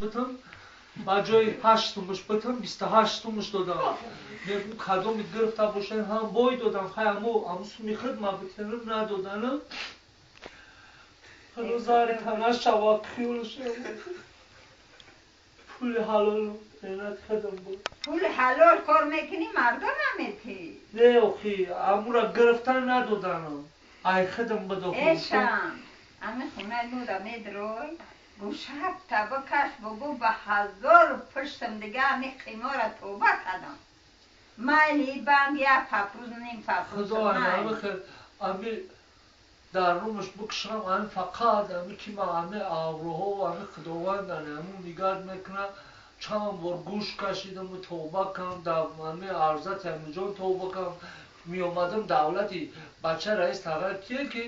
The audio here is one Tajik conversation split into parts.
Бутам ба ҷои 8 сумуш бутам 28 сумуш додам. Мегум кадоми гирифта бошен ҳам бой додам. Хай аму суми худ ма битенам надоданам. Худо зари танаш шава хиёл шава. Пули ҳалол меҳнати худам буд. Пули ҳалол кор мекунӣ, мардум наметӣ. Не, охи, амура гирифтан надоданам. Ай худам буд охи. Эшам, ами хонаи мода медрой, гӯшак табакаш бугу ба ҳазор пуштам дига ами қимора тоба кардам. Майли банд як папруз ним папруз. Худо ами дар румаш бикшам, ами фақат ами ки ма ами авроҳо ами худовандани аму нигар мекунад. Чанд бор гӯш кашидаму тавба кардам, ами арзати амиҷон тавба кардам. Меомадам давлати бача раис тағайр кие ки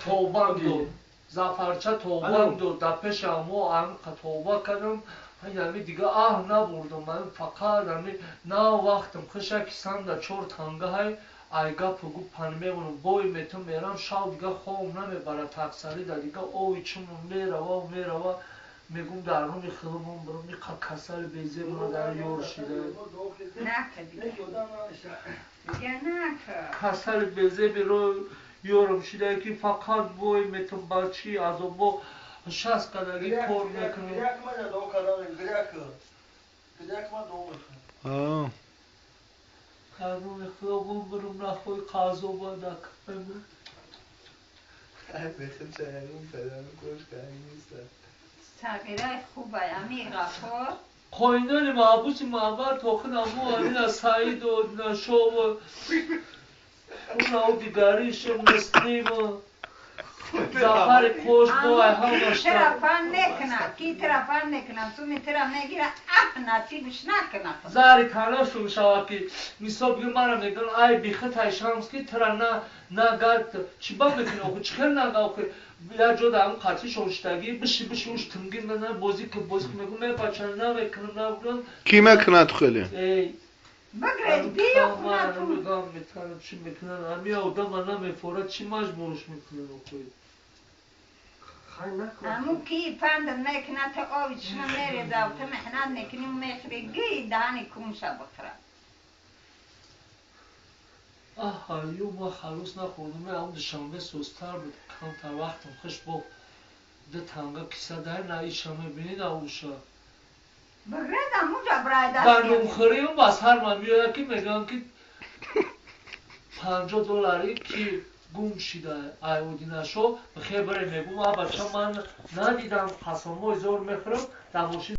тавбам дод. Зафарча тавбам дод. Дар пеши амо амиқа тавба кардам. Ами дига аҳ набурдам. Ами фақат ами на вақтам хуша ки санда 4 танга ҳай ай гапу гуп пан мемонам. Бой метум мерам шав дига ховам намебарад таксари да дига ови чумам мерава мерава. Мегум дар руми хилмон бурум иқа касали безебуна дар ёр шида. Касали безеби ро ёрам шида ки фақат бой метум бачи азобо 60 қадаги кор мекунам. Дар руми хилмон бурум нахои қазоба дакаму. Сағираи хубай, ами Ғаффор. Қоинони маҳбуси маъбар тохин аму амина Саиду Нашову унау дигаришу Муслиму Зафари қош бой ҳамашта. Тира фан мекуна, ки тира фан мекуна, суми тира мегира, аҳ насибиш накуна. Зари танашу мешавад ки мисол бигӯ мара мегӯянд ай бихитай шамс ки тира на нагад чӣ ба мекунӣ охи чӣ хел нага охи як ҷо дар ҳамн қатъи шонштагӣ биши биши уш тимгин мезанад бозӣ ки бозӣ ки мегӯ мебача намекунам набудам. Кӣ мекунад хеле? Эй бигред биё хунатун. Мегӯям метанам чӣ мекунанд ҳами одама намефорад чӣ маҷбурш мекунанд охи. Аму ки панд мекунад то ови чишма мерезав ту меҳнат мекунӣ мехӯрӣ гии даҳани кумша бихӯра. Аҳ аю ма халос нахӯрдам ам душанбе сустар буд камтар вақтам хуш бо ду танга киса дар на иша мебинед ауша. Бигред амуҷа брай даст. Гандумхӯриам ба сар ман меояд ки мегӯям ки $50 ки гум шида ай одинашо бихебаре мегӯм а бача ман надидам қасамҳои зор мехӯрам дар мошин.